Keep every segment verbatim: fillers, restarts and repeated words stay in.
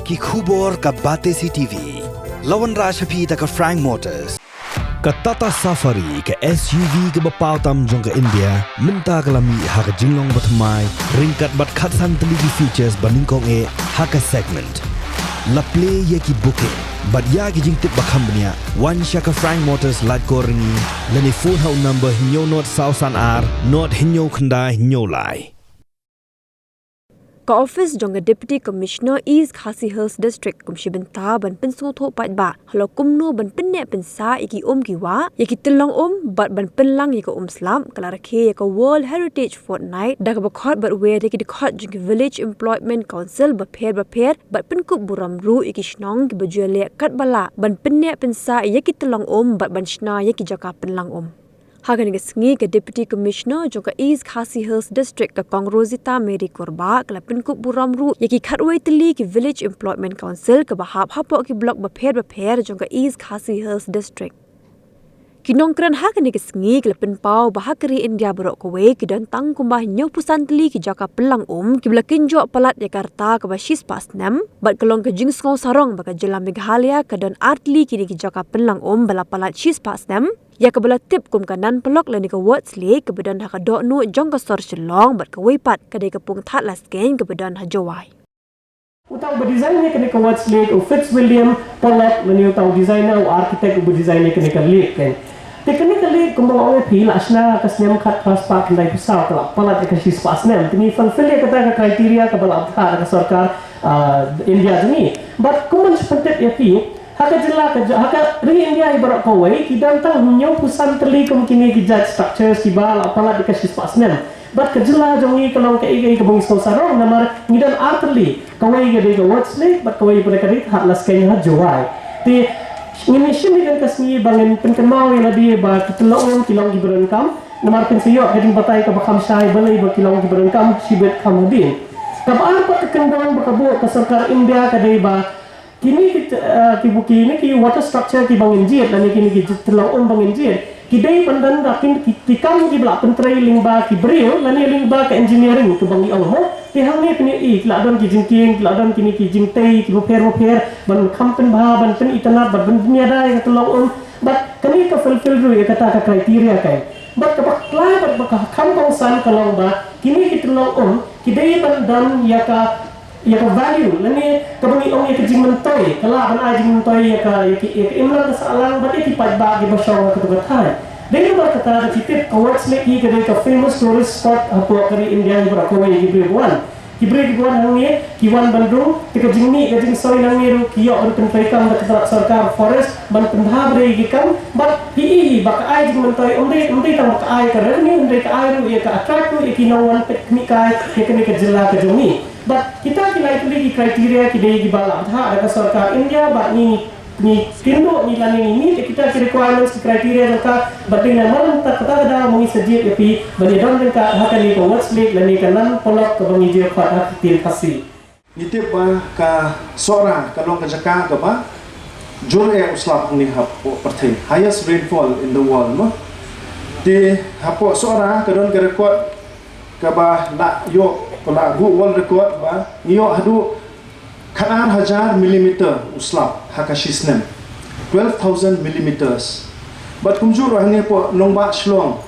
Ki khubor ka Batesi T V. La wanrah sha phi da ka Frank Motors. Ka Tata Safari, ka S U V kaba paw tam jong ka India, mynta ka la mih ha ka jinglong bathymmai, ryngkat bad khatsan tylli ki features ba nyngkong eh ha ka segment. La plie ïa ki booking bad ïa ki jingtip ba kham bniah, wan sha ka Frank Motors Laitkor Ryngi, lane phone ha u number hynñiew nod saw san ar nod hynñiew khyndai hynñiew lai. Ka office jong ka Deputy Commissioner East Khasi Hills District kum shi bynta ban pynsngewthuh paidbah halor kumno ban pynneh pynsah ïa ki um ki wah, ïa ki tyllong um bad ban pynlang ïa ka um slap, ka la rakhe ïa ka World Heritage Fortnight da kaba khot bad wer ïa ki dkhot jong ki Village Employment Council bapher bapher bad pynkup burom ruh ïa ki shnong kiba ju ïaleh katba lah ban pynneh pynsah ïa ki tyllong um bad ban shna ïa ki jaka pynlang um. Ha kane ka sngi ka Deputy Commissioner jong ka East Khasi Hills District ka Kong Rosita Mary Kurbah ka la pynkup burom ruh ïa ki khatwei tylli ki Village Employment Council kaba hap hapoh ki block bapher bapher jong ka East Khasi Hills District. Ki nongkren ha kane ka sngi ki la pynpaw ba ha ka ri India baroh kawei ki don tang kumba hynñiewphew san tylli ki jaka pynlang um kiba la kynjoh palat ïa ka rta kaba shispah snem, bad ka long ka jingsngew sarong ba ka jylla Meghalaya ka don ar tylli kine ki jaka pynlang um ba la palat shispah snem, ïa kaba la tip kum ka Nan Polok lane ka Wurts Lake kaba don ha ka dohnud jong ka sor Shillong bad kawei pat ka dei ka Pung Thadlaskeiñ kaba don ha Jowai. Uta uba design ïa kane ka Wurts Lake u Fitzwilliam Pollock lane uta u designer, u architect uba design ïa kane ka lake kan. Te kane ka lake kumba nga ong ïa phi la shna ka snem khatphra spah khyndaiphew saw, ka la palat ïa ka shispah snem. Te ngi fulfill ïa kata ka criteria kaba la bthah da ka sorkar, ah, India jong ngi. Bad kumba ngi pyntip ïa phi, ha ka jylla ka jong, ha ka ri India hi baroh kawei ki don tang hynñiewphew san tylli kum kine ki jait structures kiba la palat ïa ka shispah snem. Bad ka jylla jong ngi ka long kaei kaei kaba ngi sngewsarong namar ngi don ar tylli, kawei ka dei ka Wurts Lake bad kawei pat ka dei ka Thadlaskeiñ ha Jowai. Te ngin ïa shim ïa kane ka sngi ba ngin pynkynmaw ïa lade ba ki tyllong um ki long kiba donkam, namar phin sa ïoh ka jingbatai kaba kham shai balei ba ki long kiba donkam shibit kham hadien. Kaba ar pat ka kyndon ba ka buh ka sorkar India ka dei ba kine ki, eh, ki bu-, kine ki water structure kiba ngin jied lane kine ki jit-, tyllong um ba ngin jied ki dei ban don da kin ki, ki kam kiba la pyntrei lyngba ki briew lane lyngba ka engineering kaba ngi ong mo. Te hangne phin ïohi ki la don ki jingkieng, ki la don kine ki jingtei kiba pher bapher ban kham pynbha, ban pynitynnad, ban pynïada ïa ka tyllong um. Bad kane ka fulfill ruh ïa kata ka criteria kai. Bad kaba khlaiñ bad ba ka kham kongsan ka long ba kine ki tyllong um ki dei ban don ïa ka, ïa ka value lane kaba ngi ong ïa ka jingmyntoi, ka lah ban ai jingmyntoi ïa ka, ïa ki, ïa ka imlang ka sahlang bad ïa ki paidbah kiba shong ha katu ka thaiñ. Dei namar kata da ki tip ka Wurts Lake hi ka dei ka famous tourist spot hapoh ka ri India, ïa baroh kawei ïa ki briew ba wan. Ki briew kiba wan hangne ki wan ban rung, te ka jingmih ka jingsoi nangne ruh ki ïoh ban pyntrei kam da ka tnat sorkar forest ban pynbha briew ïa ki kam. Bad phi i hi ba ka ai jingmyntoi, ym dei, ym dei tang ba ka ai ka revenue, hynrei ka ai ruh ïa ka attract ruh ïa ki nongwan peit khmih kai ïa kane ka jylla ka jong ngi. Bad kita ki lai tylli ki criteria ki dei kiba la bthah da ka sorkar India bad ngi, ngi kynduh ngi lane ngi meet ïa kita ki requirements ki criteria jong ka. Bad dei namar kata ka daw ba ngi sa jied ïa phi ban ïa don ryngkat ha kane ka Wurts Lake lane ka Nan Polok kaba ngi ju khot ha ka ktien Khasi. Ngi tip ba ka Sohra ka long ka jaka kaba jur eh u slap hangne hapoh pyrthei, highest rainfall in the world mo. Te hapoh Sohra ka don ka record kaba la ïoh, ka la buh world record ba ngi ïoh haduh khatar hajar millimeter u slap ha ka shi snem. Twelve thousand millimeters. Bad kumjuh ruh hangne hapoh nongbah Shillong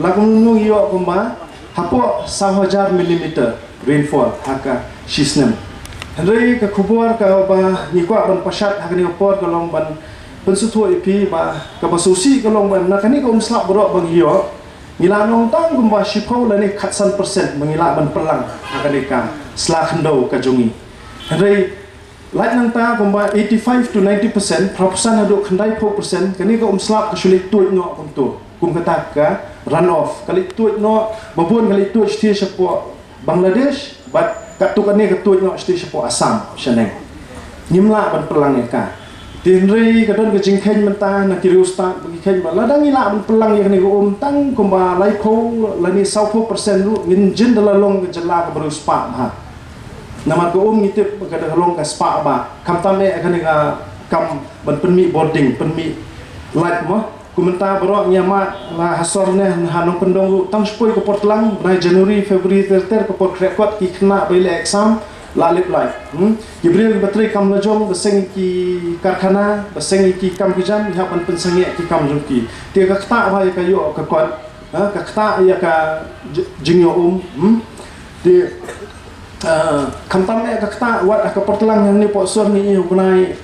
la kumno ngi ïoh kumba hapoh saw hajar millimeter rainfall ha ka shi snem. Hynrei ka khubor kaba ngi kwah ban pashat ha kane ka por ka long ban pynsngewthuh ïa phi ba kaba sngewsih ka long ba na kane ka um slap baroh ba ngi ïoh, ngi la nang tang kumba shiphew lane khatsan percent ba ngi lah ban pynlang ha kane ka sla khyndew ka jong ngi. Hynrei lait nangta kumba eighty-five to ninety percent, phra percent haduh khyndaiphew percent, kane ka um slap ka shu leit tuid noh kumto, kum kata ka run off, ka leit tuid noh, ba bun ka leit tuid shathie shapoh Bangladesh, bad katto katne ka tuid noh shathie shapoh Assam shaneng. Ngim lah ban pynlang ïa ka. Te hynrei ka don ka jingkheiñ mynta na ki riewstad ba ki kheiñ ba lada ngi lah ban pynlang ïa kane ka um tang kumba laiphew lane sawphew percent ruh ngin jin da la long ka jylla kaba riewspah bha. Namar ka um ngi tip ba ka da ka long ka spah bha. Khamtam eh kane ka kam ban pynmih bording, pynmih light mo. Kumta baroh ngi ïa mad la ha sor ne ha Nongkyndong ruh tang shiphew ka por tlang, bnai January, February ter ter ka por khreh kot ki khynnah ba ïaleh exam, la lip lai. Hmm? Ki briew ba trei kam la jong, ba seng ki karkhana, ba seng ki kam ki jam, ngi hap ban pynsangeh ki kam jong ki. Te ka ktah ba ïa ka ïoh ka kot, ha, ka ktah ïa ka j- jingïoh um. Hmm? Te, ah, khamtam eh ka ktah, wat ha ka por tlang hangne poh sor ngi ïoh bnai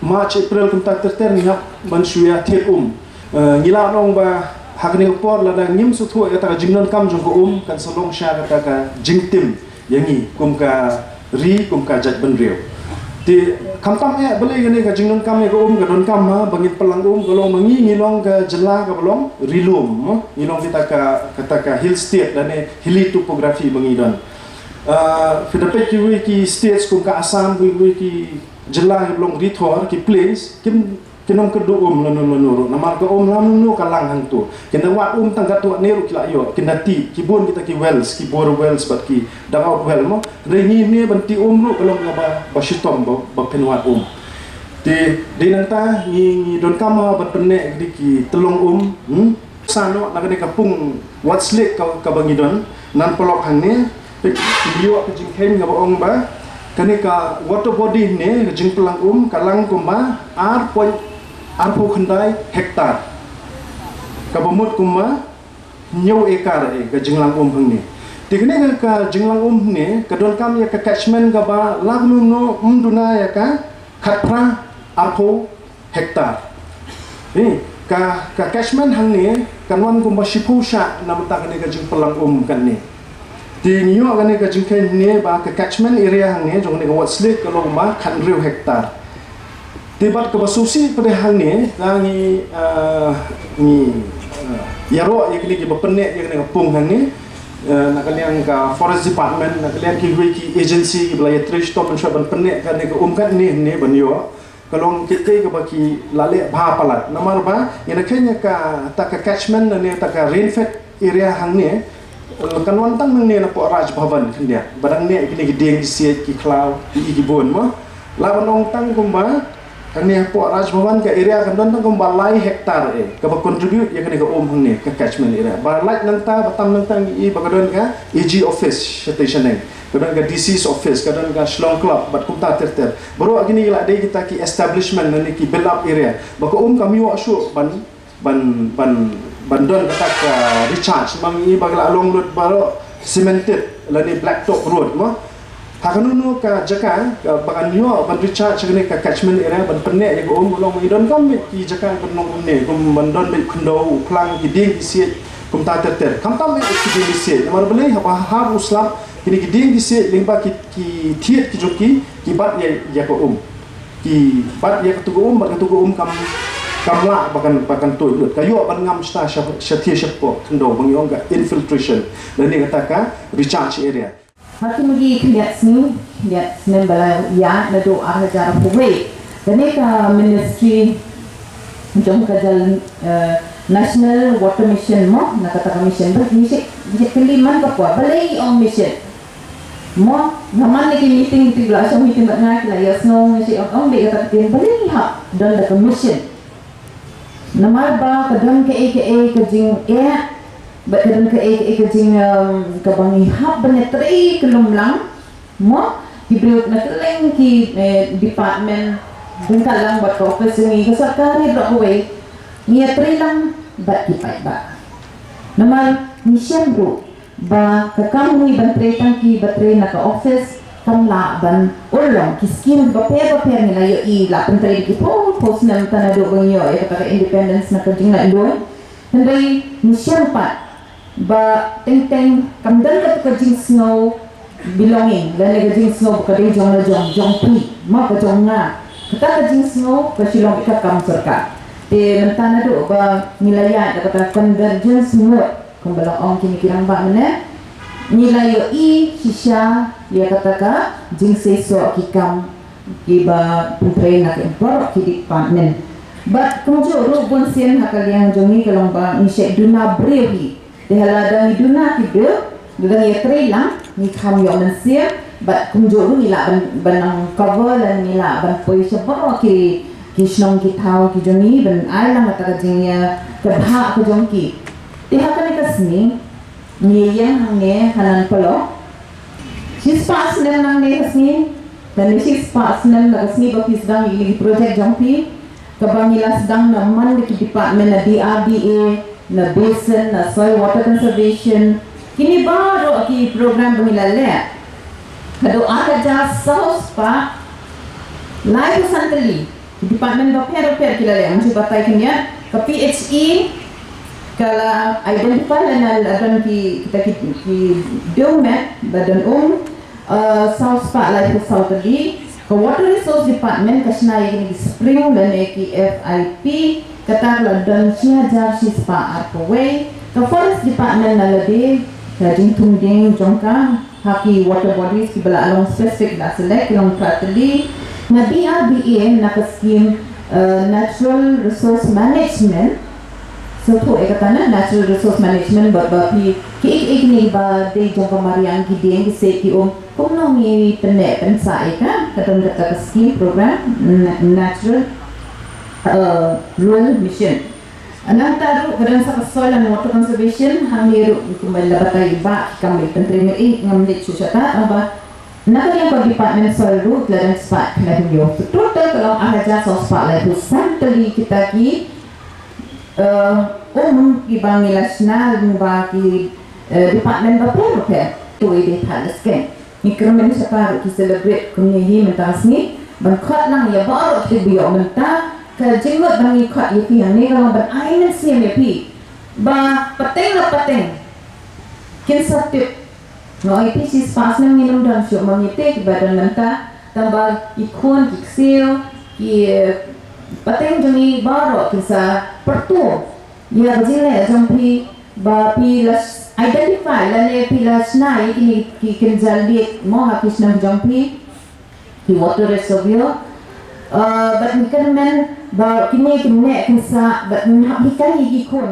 March, April kumta ter ter ngi hap ban shu ïa thied um. Eh, ngi la ong ba ha kane ka por lada ngim sngewthuh ïa kata ka jingdonkam jong ka um kan sa long sha kata ka jingtim ïa ngi kum ka ri, kum ka jaitbynriew. Te khamtam eh balei kane ka jingdonkam ïa ka um ka donkam ha ba ngin pynlang um, ka long ba ngi ngi long ka jylla kaba long ri lum, mo? Ngi long kita ka, kata ka hill state lane hilly topography ba ngi don. Ah, phi da peit kiwei ki states kum ka Assam, kiwei ki jylla kiba long ri thor, ki plains, kim, kim nang kyrduh um lano lano ruh. Namar ka um lano lano ka lang hangto. Kin da wad um tang katto katne ruh ki la ïoh, kin da tih, ki bun kita ki wells, ki bore wells bad ki dugout well, mo. Hynrei ngi ne ban tih um ruh ka long kaba, ba shitom ba, ba phin wad um. Te dei nangta ngi, ngi donkam ha ban pynneh kine ki tyllong um, hmm? Sa noh na kane ka pung wat sliek ka, kaba ngi don, nan pynlong hangne, peit, ngi ïoh ka jingkheiñ kaba ong ba kane ka water body ne, ka jingpynlang um ka lang kumba ar point arphew khyndai hektar. Kaba mut kumba hynñiew ekar eh ka jinglang um hangne. Te kane ka, ka jinglang um ne ka donkam ïa ka catchment kaba la kumno kumno ym duna ïa ka khatphra arphew hektar. Ni, ka, ka catchment hangne kan wan kumba shiphew shah na bynta kane ka jingpynlang um kane. Te ngi ïoh kane ka jingkheiñ hangne ba ka catchment area hangne jong kane ka wat sliek ka long kumba khathynriew hektar. Te bad kaba sngewsih pat hangne, ka ngi, ah, ngi, ah, ïaroh ïa kine kiba pynneh ïa kane ka pung hangne, ah, na ka liang ka Forest Department, na ka liang kiwei ki agency kiba la ïatrei shitom mynshuwa ban pynneh kane ka um kane hangne ban ïoh. Ka long kiei kiei kaba ki la leh bha palat. Namar ba ngi na kane kata ka catchment ne kata ka rainfed area hangne, eh, kan wan tang nangne napoh Raj Bhavan khyndiat. Ba dang neh kine ki dieng ki siej ki khlaw ki i ki bun mo. La ban ong tang kumba hangne hapoh Raj Bhavan ka area kan don tang kumba lai hektar eh. Kaba contribute ïa kane ka um hangne ka catchment area. Ba lait nangta, ba tam nangta ngi i ba ka don ka A G office shatei shaneng. Ka don ka D C's office, ka don ka Shillong Club, bad kumta ter ter. Baroh kine ki la dei kita ki establishment lane ki build up area. Ba ka um kam ïoh shuh ban, ban, ban, ban don kata ka recharge. Namar ngi ba ka la long lut baroh cemented lane blacktop road mo. Ha kano kano ka jaka, ka ba kan ïoh ban recharge kane ka catchment area ban pynneh ïa ka um, long ngi donkam beit ki jaka ban long kumne, kum ban don beit khyndew, u phlang, ki dieng ki siej, kumta ter ter. Khamtam beit ki dieng ki siej. Namar balei haba hap u slap, kine ki dieng ki siej lyngba ki, ki thied ki jong ki, ki bat ïa, ïa ka um. Ki bat ïa katu ka um, bad katu ka um kam, kam lah ba kan, ba kan tuid lut. Ka ïoh ban ngam shata sha, sha thied shapoh khyndew, ba ngi ong ka infiltration. Lane kata ka recharge area. Ha kine ki khyndiat sngi, khyndiat snem ba la ïaid naduh ar hajar arphew wei, kane ka ministry jong ka jal, eh, National Water Mission mo, na kata ka mission ba ngi shu, ngi shu kylli man ka por, balei ngi ong mission? Mo, nga man na ki meeting, ki la shong meeting bad nga, ki la ïa sngew, ngi shu ong, ong beit kata ka ktien, balei ngi hap don da ka mission? Namar ba ka don kaei kaei ka jingeh, bad ka don kaei kaei ka jing, um, kaba ngi hap ban ïatrei kyllum lang, mo, ki briew na kylleng ki, eh, department, ryngkat lang bad ka office jong ngi, ka sorkar hi baroh kawei, ngi ïatrei lang bad ki paidbah. Namar ngi shem ruh ba ka kam ngi ban trei tang kiba trei na ka office kam lah ban urlong. Ki skim bapher bapher ngi la ïohi, la pyntrei da ki phew phew snem, tang naduh ba ngi ïoh ïa kata ka independence na ka jinglaitluid. Hynrei ngi shem pat ba teng teng kam don kata ka jingsngew belonging, lane ka jingsngew ba ka dei jong la jong, jong phi, mo, ka jong nga. Kata ka jingsngew ka shu long ïa ka kam sorkar. Te mynta naduh ba ngi la ïaid da kata ka convergence mode, kumba la ong kine ki rangbah mynne, ngi la ïohi shisha ïa kata ka jingseisoh ki kam kiba pyntrei na ka baroh ki department. Bad kumjuh ruh bunsien ha ka liang jong ngi ka long ba ngi shait duna briew hi. Te lada ngi duna ki briew, lada ngi ïatrei lang, ngi kham ïoh mynsiem, bad kumjuh ruh ngi lah ban, ban nang cover lane ngi lah ban poi sha baroh ki, ki shnong ki thaw ki jong ngi, ban ai lang kata ka jingïakynduh ka jong ki. Te ha kane ka sngi, ngi ïeng hangne ha Nan Paloh. Shispah snem nangne ka sngi, lane shispah snem na ka sngi ba phi sdang ïa kine ki project jong phi, kaba ngi la sdang na man da ki department, na D R D A, na basin, na soil water conservation. Kine baroh ki program ba ngi la leh, ka dei ar hajar saw spah laiphew san tylli. Department bapher bapher ki la leh, ngan shu batai khyndiat. Ka P H E ka la identify lane la don ki, kita ki, ki dewmet ba don um, uh, saw spah laiphew saw tylli. Ka Water Resource Department ka shna ïa kine ki spring lane ki F I P, kata ka la don shi hajar shispah arphew wei. Ka Forest Department na lade, ka jingthung dieng jong ka ha ki water bodies kiba la long specific, la select, ki long phra tylli. Na D R D A, na ka scheme, uh, Natural Resource Management. So, to e kata na Natural Resource Management, ba, ba phi, ki, ki, ki ne ba dei jong ka mariang, ki dieng, ki seh, ki um, kumno ngi pynneh pynsah ïa ka, ka don kata ka scheme program, na-, Natural, uh, Rural Mission. Nangta ruh ka don sa ka Soil and Water Conservation, hangne ruh kumba la batai i Bah, ki kam ba pyntrei, eh, ngam leit shuh shata, tangba na ka liang ka Department Soil ruh ki la don spah khyndai hynñiew. So total ka long ar hajar saw spah laiphew san tylli kita ki, eh, um kiba ngi la shna lyngba ki, eh, department bapher bapher. To i dei thad la skhem. Ngi kyrmen shata ruh ki celebrate kumne hi mynta ka sngi, ban khot lang ïa baroh ki ba ïoh mynta. Ka jingmut ba ngi khot ïa phi hangne ka long ban ai mynsiem ïa phi ba pateng la pateng kin sa tip. Nga ong ïa phi, shispah snem ngim don shuh ma ngi te kiba don mynta, tangba ki khun, ki ksiew, ki, eh, pateng jong ngi baroh kin sa pyrto ïa ka jingleh jong phi, ba phi la identify lane phi la shna ïa kine ki kynja liek mo ha ki shnong jong phi, ki water reservoir. Uh, bad ngi kyrmen ba kine kin neh kin sah bad ngi hap hikai ïa ki khun.